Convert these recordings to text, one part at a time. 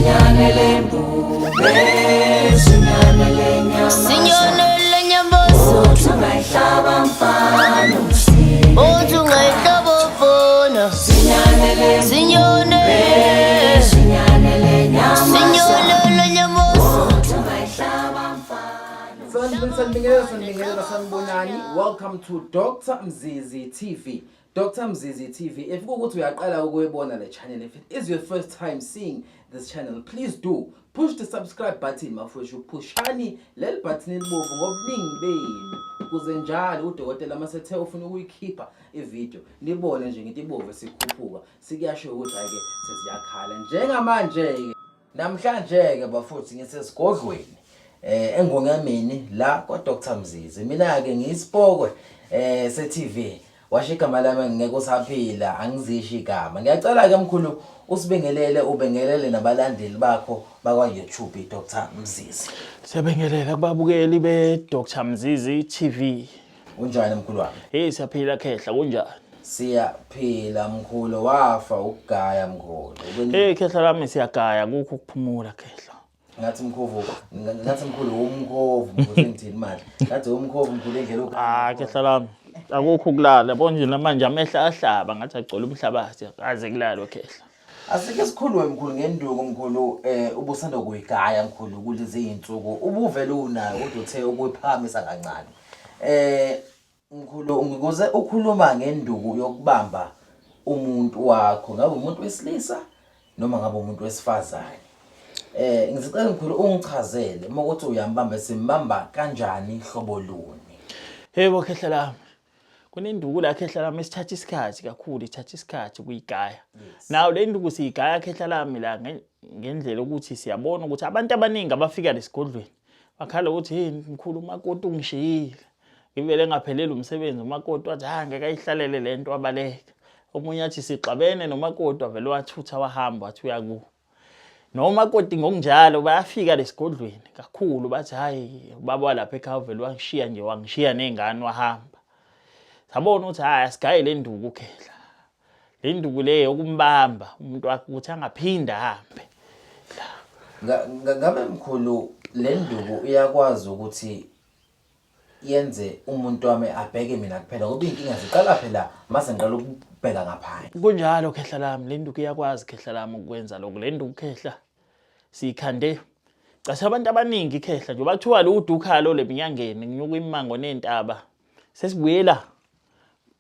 Sinyanele mbube, sinyanele nyamaza. Sinyanele nyambozo. Uthi ungayihlaba mfana usile. Uthi ungayihlaba mfana. Sinyanele Sinyanele. sinyanele nyamaza. Sinyanele nyambozo. Uthi ungayihlaba mfana. Sanibingelela, sanibingelela, sanibonani. Welcome to Dr. Mzizi TV. Dr. Mzizi TV. If kuwukuthi uyaqala ukuyibona le channel, if it is your first time seeing this channel, please do push the subscribe button mafowethu. Pushani leli button elibovu ngobuningi benu. Kuze njalo udokotela masethe ufuna ukuyikhipha ivideo, nibone nje ngithi ibovu sikhuphuka. Sikuyasho ukuthi hayi ke sesiyakhala. Njengamanje ke namhlanje ke bafowethu ngisesigodlweni eNgongameni la kwa Dr Mzizi. Mina ke ngiyisipokwe se TV. Washo igama lami ngeke usaphila, angizisho igama. Ngiyacela ke mkhulu usibingelele, ubingelele nabalandeli bakho bakwa YouTube Dr Mzizi. Siyabingelela kubabukeli be-Dr Mzizi TV. Unjani mkhulu wami? Hey, siyaphila khehla, kunjani? Siyaphila mkhulu, wafa ukugaya mkhulu. Hey khehla lami, siyagaya, kukho ukuphumula khehla. Ngathi mkhovu, ngathi mkhulu umkhovu, mkhulu ngithini manje? Ngathi umkhovu mkhulu indlela Ah khehla lami, akukho ukulala, yabo nje namanje amehlo ahlaba ngathi agcwele umhlabathi, akaze kulalwe khehla. Asike sikhulume mkhulu ngenduku mkhulu, ubusanda kuyigaya mkhulu kulezi zinsuku, ubuvele unayo kodwa uthe ukuyiphakamisa kancane. Mkhulu ngikuze ukhuluma ngenduku yokubamba umuntu wakho, ngabe umuntu wesilisa noma ngabe umuntu wesifazane. Ngicela mkhulu ungichazele uma ukuthi uyambamba, simbamba kanjani, hlobo luni? Yebo khehla lami. Kunenduku la khehla lami esithatha isikhathi kakhulu, ithatha isikhathi ukuyigaya. Naw le nduku siyigaya khehla lami la ngendlela ukuthi siyabona ukuthi abantu abaningi abafika lesigodlweni bakhala ukuthi hey mkhulu, umakoti ungishiyile. Ngivele ngaphelele umsebenzi, umakoti wathi ha ngeke ayihlalele lento, wabaleka. Omunye athi sixabene nomakoti, wavele wathutha wahamba wathi uyaku. Nomakoti ngokunjalo bayafika lesigodlweni kakhulu bathi hayi ubaba walapha ekhaya uvele wangishiya nje, wangishiya nezingane wahamba. Sabona ukuthi hayi asigaye le nduku khehla. Le nduku le yokumbamba umuntu wakhe ukuthi angaphinda ahambe. Ngabe mkhulu le nduku iyakwazi ukuthi yenze umuntu wami abheke mina kuphela, ngoba iy'nkinga ziqala phela mase ngiqala ukubheka ngaphandle? Kunjalo khehla lami, le nduku iyakwazi khehla lami ukwenza lokho. Le nduku khehla siyikhande Case abantu abaningi khehla njengoba kuthiwa lude ukhalo leminyangeni kunyuka imimango ney'ntaba. Sesibuyela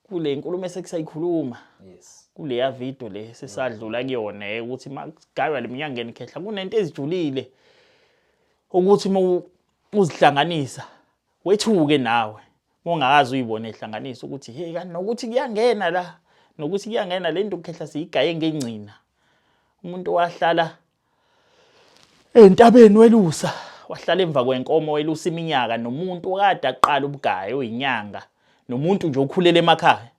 kule nkulumo esekusayikhuluma. Kuleya video le sesadlula kuyona ukuthi makugaywa leminyangeni khehla kunento ezijulile ukuthi uma uzihlanganisa wethuke nawe ungakaze uyibone ehlanganisa ukuthi hey kanti nokuthi kuyangena la, nokuthi kuyangena le nto khehla siyigaye ngengcina. Umuntu wahlala entabeni welusa, wahlala emva kwenkomo welusa iminyaka, nomuntu okade aqala ubugayi oyinyanga, nomuntu nje okhulele emakhaya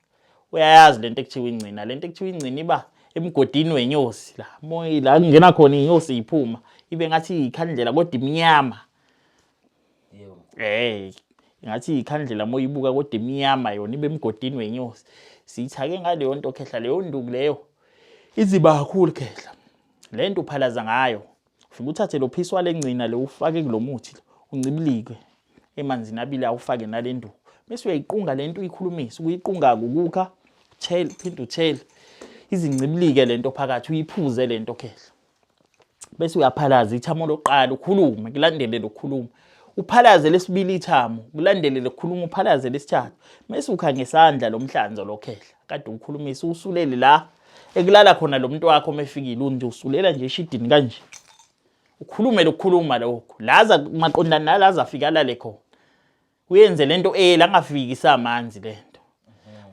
uyayazi lento ekuthiwa ingcina. Lento ekuthiwa ingcina iba emgodini wenyosi la moyi la kungena khona inyosi iphuma ibe ngathi ikhandlela kodwa imnyama. Yebo. Ngathi ikhandlela moyibuka kodwa imnyama yona ibe emgodini wenyosi. Siyithake ngaleyo nto khehla, leyo nduku leyo iziba kakhulu khehla. Le nto uphalaza ngayo, ufike uthathe lo phiswa lengcina le ufake kulomuthi lo, uncibilike emanzini abili awufake nale nduku. Bese uyayiqunga le nto uyikhulumise, ukuyiqunga ukukha, uthele, uphinde uthele. Izincibilike le nto phakathi, uyiphuze le nto khehla. Bese uyaphalaza ithamo lokuqala ukhulume, kulandele lokukhuluma. Uphalaze lesibili ithamo, kulandele lokukhuluma, uphalaze lesithathu. Bese ukha ngesandla lo mhlanzo lo khehla, kade ukhulumisa usulele la ekulala khona lo muntu wakho mefikile, unje usulela nje eshidini kanje. Ukhulume lokukhuluma lokho. Laza maqondana nalaza afika alale khona. Uyenze lento la angafiki samanzi lento.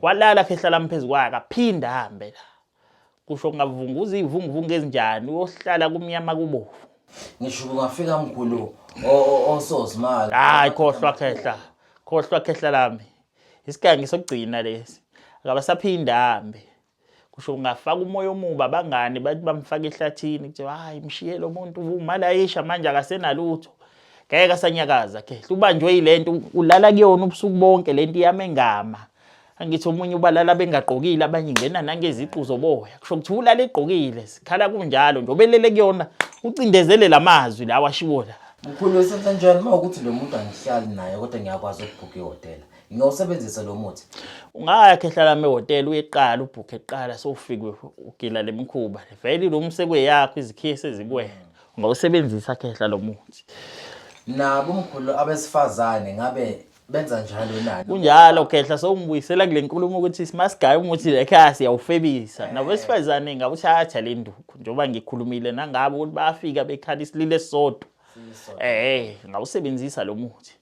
Walala khehla lami phezu kwakhe aphinda ahambe la. Kusho kungavunguza ivunguvungu ezinjani uyohlala kumnyama kubovu. Ngisho kungafika mkhulu osozimali. Hayi khohlwa khehla. Khohlwa khehla lami. Isigangi sokugcina lesi. Akabasaphinda ahambe. Kusho ungafaka umoya omubi, abangani bathi bamfaka ehlathini kuthiwa hayi mshiye lo muntu umalayisha manje akasenalutho. Ngeke asanyakaza khehla, ubanjwe yilento ulala kuyona ubusuku bonke, lento iyamengama. Angithi omunye ubalala bengagqokile, abanye ingena nangeziqu zoboya. Kusho ukuthi ulala egqokile, sikhala kunjalo nje obelele kuyona Ucindezele lamazwi lawa ashiwo la. Mkhulu senza njani uma ukuthi lo muntu angihlali naye kodwa ngiyakwazi ukubhuka ihhotela? Ngingawusebenzisa lo muthi. Ungaya khehla lami ehhotela uyeqala ubhukhe kuqala sowufike ugila lemikhuba. Vele lo msekwe yakho izikhiye sezikuwena. Ungawusebenzisa khehla lo muthi. Nabo mkhulu abesifazane ngabe benza njalo na? Kunjalo khehla sowungibuyisela kule nkulumo ukuthi simasigaya umuthi ekhaya siyawufebisa. Nabesifazane ngawuthatha le nduku njengoba ngikhulumile nangabo ukuthi bayafika bekhala isililo esisodwa. Eh ngawusebenzisa lo muthi.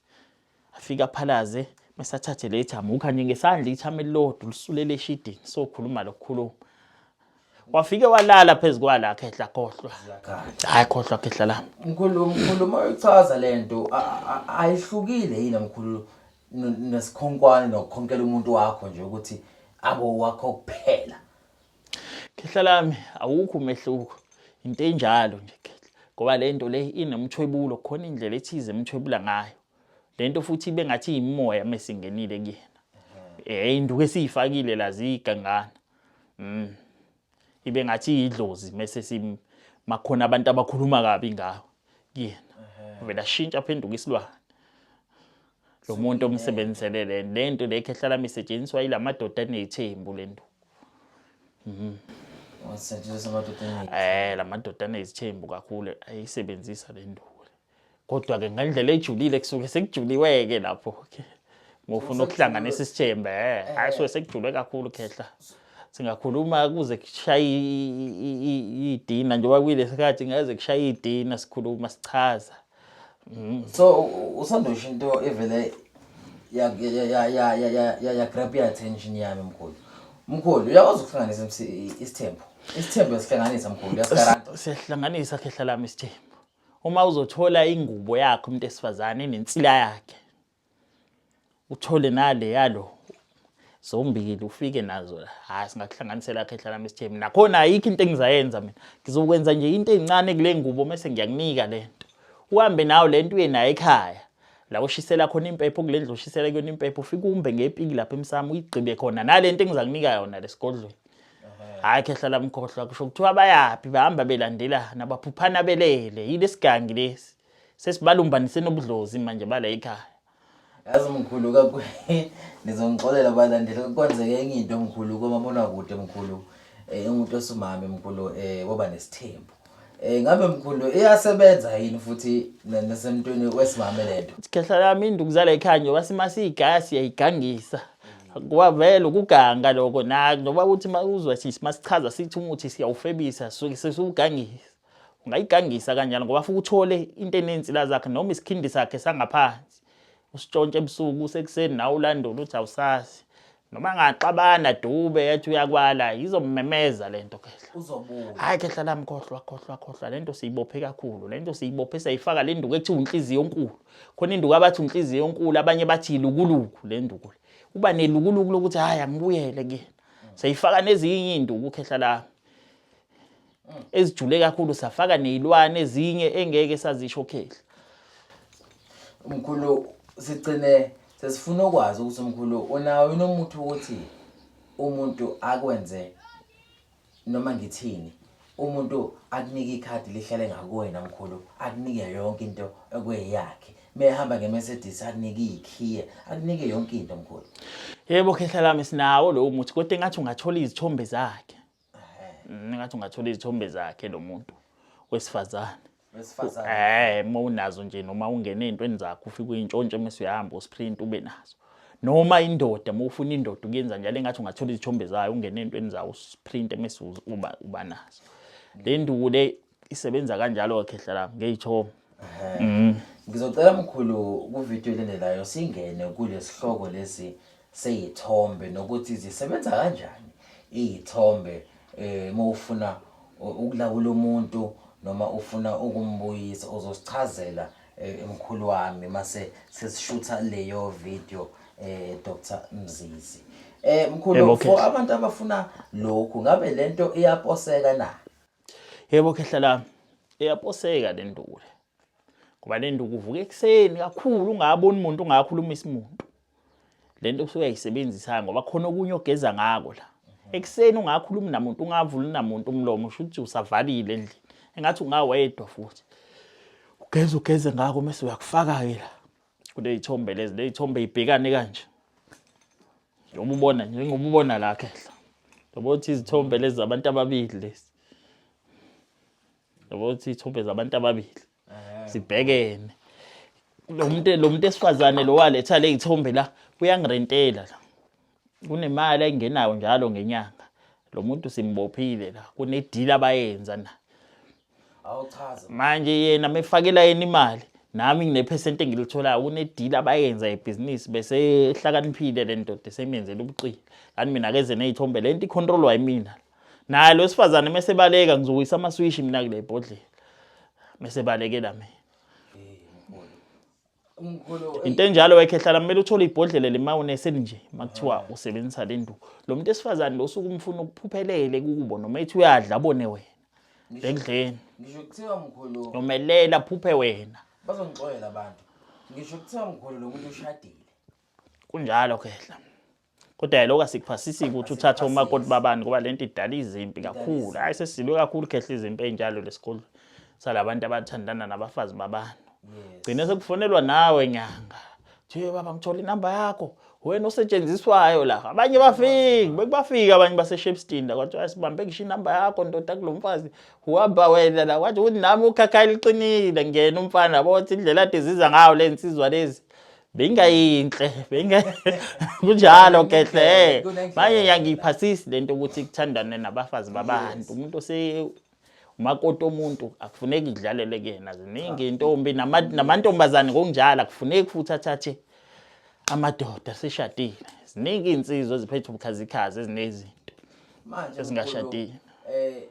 Afike aphalaze mese athathe le thamu ukha nje ngesandla ithamu elilodwa ulisulele eshidini sokhuluma lokukhuluma. Wafike walala phezu kwala khehla khohlwa. Hayi khohlwa khehla lami. Mkhulu mkhulu uma uyichaza lento ayihlukile yini mkhulu nesikhonkwane nokukhonkela umuntu wakho nje ukuthi abo wakho kuphela. Khehla lami awukho umehluko. Into enjalo nje khehla. Ngoba le nto le inomthwebulo khona indlela ethize emthwebula ngayo. Le nto futhi ibe ngathi iyimoya mesingenile kuyena. Eh induku esiyifakile la zigangana. Ibe ngathi iyidlozi mese sim makhona abantu abakhuluma kabi ngawo kuyena. Vele ashintsha aphenduka isilwane. Lo muntu omsebenzisele le lento le khehla lami isetshenziswa yilamadoda anezithembu le nto. Wasetshenziswa amadoda eningi. Eh lamadoda anezithembu kakhulu ayisebenzisa le nduku. Kodwa ke ngendlela ejulile kusuke sekujuliwe ke lapho ke. Ngofuna ukuhlanganisa isithembu eh hayi suke sekujulwe kakhulu khehla. Singakhuluma kuze kushaye idina njengoba kuyilesikhathi ngaze kushaye idina sikhuluma sichaza. So usandosho into evele ya ya ya ya ya ya ya ya grab your attention yami mkhulu. Mkhulu uyakwazi ukuhlanganisa isithembu. Isithembu uyasihlanganisa mkhulu uyasigaranta. Siyahlanganisa khehla lami isithembu. Uma uzothola ingubo yakhe umuntu esifazane enensila yakhe uthole nale yalo zombili ufike nazo la hayi singakuhlanganisela khehla lami isithembu nakhona ayikho into engizayenza mina ngizokwenza nje into ezincane kule ngubo mase ngiyakunika lento uhambe nawo lento uye nayo ekhaya la ushisela khona impepho kule ndlu ushisela kuyona impepho ufike umbe ngepiki lapha emsamo uyigqibe khona nalento engizakunika yona lesigodlweni Hayi khehla lami khohlwa kusho kuthiwa bayaphi bahamba belandelana baphuphana belele yilesigangi lesi sesibalumbanise nobudlozi manje bala ekhaya. Yazi mkhulu kakwe nizongixolela balandeli kwenzeke enye into mkhulu komabonakude mkhulu umuntu wesimame mkhulu waba nesithembu. Ngabe mkhulu iyasebenza yini futhi nasemntwini wesimame lento? Khehla lami induku zala ekhaya njengoba sima siyigaya siyayigangisa. Ngoba vele ukuganga lokho na noba uthi uzwa sithi masichaza sithi umuthi siyawufebisa suke sesiwugangisa. Ungayigangisa kanjalo ngoba futhi uthole into enensila zakhe noma isikhindi sakhe sangaphansi. Usitshontshe ebusuku usekuseni nawe ulandula uthi awusazi. Noma angaxabana dube ethi uyakwala izommemeza lento khehla. Uzobuya. Hayi khehla lami khohlwa khohlwa khohlwa lento siyibophe kakhulu lento siyibophe sayifaka le nduku ekuthiwa inhliziyo enkulu. Khona induku abathi inhliziyo enkulu abanye bathi ilukuluku le nduku le. Uba nelukuluku lokuthi hayi angibuyele kuyena. Sayifaka nezinye induku khehla lami. Ezijule kakhulu safaka nezilwane ezinye engeke sazisho khehla. Mkhulu sigcine sesifuna ukwazi ukuthi mkhulu unawo yini umuthi ukuthi umuntu akwenze noma ngithini umuntu akunike ikhadi lihlale ngakuwena mkhulu akunike yonke into ekweyakhe mehamba ngeMercedes akunike ikhiye akunike yonke into mkhulu. Yebo khehla lami sinawo lowo muthi kodwa engathi ungathola izithombe zakhe. Engathi ungathola izithombe zakhe lo muntu wesifazane. Wesifazane. Uma unazo nje noma ungene ey'ntweni zakho ufike uyintshontshe mese uyahamba usprint ube nazo. Noma indoda uma ufuna indoda ukuyenza njalo engathi ungathola izithombe zayo ungene ey'ntweni zayo usprinte mese uba nazo. Le nduku le isebenza kanjalo-ke khehla lami ngey'thombe. Ngizocela mkhulu ku-video elandelayo singene kulesihloko lesi sey'thombe nokuthi zisebenza kanjani iy'thombe uma ufuna ukulawula umuntu noma ufuna ukumbuyisa uzosichazela mkhulu wami mase sesishutha leyo video Dr Mzizi. Mkhulu Yebo, for Khehla. abantu abafuna lokhu ngabe lento iyaposeka na? Yebo khehla lami iyaposeka le nduku le. Ngoba le nduku uvuka ekuseni kakhulu ungaboni umuntu ungakhulumisa umuntu. Le nto usuke uyayisebenzisa ngoba khona okunye ogeza ngako la. Ekuseni ungakhulumi namuntu ungavuli namuntu umlomo usho ukuthi usavalile endlini. Engathi ungawedwa futhi. Ugeze ugeze ngako mase uyakufaka-ke la. Kuley'thombe lezi, ley'thombe y'bhekane kanje. Njengoba ubona, njengoba ubona la khehla. Yabo ukuthi izithombe lezi zabantu ababili lezi. Yabo ukuthi izithombe zabantu ababili. Sibhekene. Lo muntu esifazane lo waletha ley'thombe la uyangirentela la. Kunemali ayingenayo njalo ngenyanga. Lo muntu simbophile la. Kune-deal abayenza na. Awuchaza. Manje yena mefakela yena imali, nami nginephesenti engilitholayo. Kune-deal abayenza ebhizinisi, bese ehlakaniphile le ndoda esemyenzela ubuqili. Kanti mina akeze ney'thombe, le nto i-control-wa yimina. Naye lo wesifazane mese baleka, ngizowisa amaswishi mina kule bhodlela. Mese balekela mina. Mkhulu. Into enjalo wekhehla, kumele uthole ibhodlela lemawunesi elinje makuthiwa usebenzisa le nduku. Lo muntu esifazane lo usuke umfuna ukuphuphelele kubo, noma ethi uyadla abone wena ekudleni. Ngisho kuthiwa mkhulu Nomelela phuphe wena. Bazongixolela abantu. Ngisho kuthiwa mkhulu lo muntu ushadile. Kunjalo khehla. Kodwa lokho asikuphasisi ukuthi uthathe umakoti babani, ngoba lento idala izimpi kakhulu. Hayi, sesilwe kakhulu khehla izimpi ey'njalo lesikole salabantu abathandana nabafazi babantu. Gcine sekufonelwa nawe nyanga. Thiwe baba, ngithola inamba yakho. Wena osetshenziswayo la. Abanye bafiki, bekubafika abanye base-Shepstone la, kwathiwa sibambe ngisho inamba yakho ndoda kulo mfazi. Uhamba wena la, kwathi ukuthi nami ukhakhayi liqinile, ngena umfana yabo ukuthi indlela ade ziza ngayo le nsizwa lezi. Bengayinhle, benga kunjalo kehle. Kunendlela. Manje ngiyangiphasisi lento ukuthi kuthandane nabafazi babantu. Umuntu ose umakoti omuntu akufuneki kudlalele kuyena. Ziningi intombi namantombazane ngokunjalo, akufuneki futhi athathe amadoda seshadile. Ziningi iy'nsizwa eziphethe ubukhazikhazi ezinezinto Manje ezingashadile. mkhulu,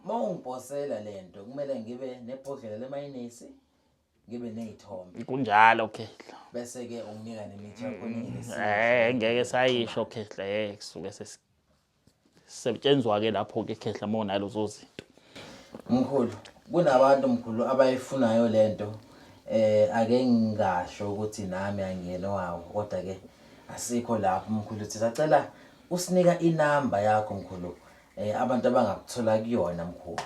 mawungiposela lento kumele ngibe nebhodlela lemayonisi, ngibe ney'thombe. Kunjalo khehla. Bese ke unginika nemithi yakho ningilesile. Ngeke sayisho khehla, kusuke sesisetshenzwa ke lapho ke khehla uma unalezo zinto. Mkhulu, kunabantu mkhulu abayifunayo lento. Ake ngingasho ukuthi nami angiyena wawo, kodwa ke asikho lapho mkhulu. Sisacela usinika inamba yakho mkhulu. Abantu abangakuthola kuyona mkhulu.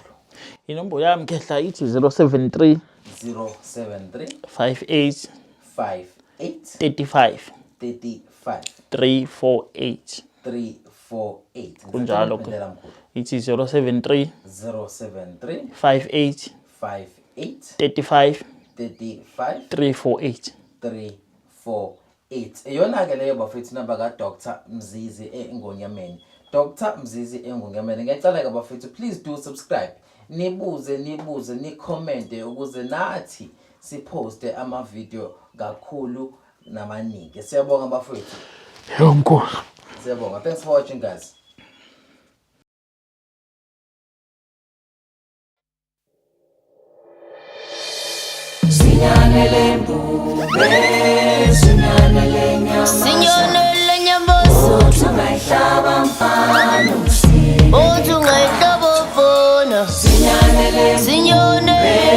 Inombolo yami khehla ithi 073 073 58 58 35 35 348. 348. Kunjalo ke. Ngicela mkhulu. Ithi 073 073 58 58 35 35 348. 348. Iyona ke leyo bafethu, namba ka Dr Mzizi eNgonyameni. Dr Mzizi eNgonyameni. Ngiyacela ke bafethu, please do subscribe, nibuze nibuze, ni-comment ukuze nathi siposte ama video kakhulu namaningi. Siyabonga bafethu. Yebo mkhulu. Siyabonga. Thanks for watching, guys. Sinyanele mbube, sinyanele nyama. Sinyanele nyamboso. Uthi ungayihlaba mfana usile. Uthi ungayihlaba mfana. Sinyanele Sinyone.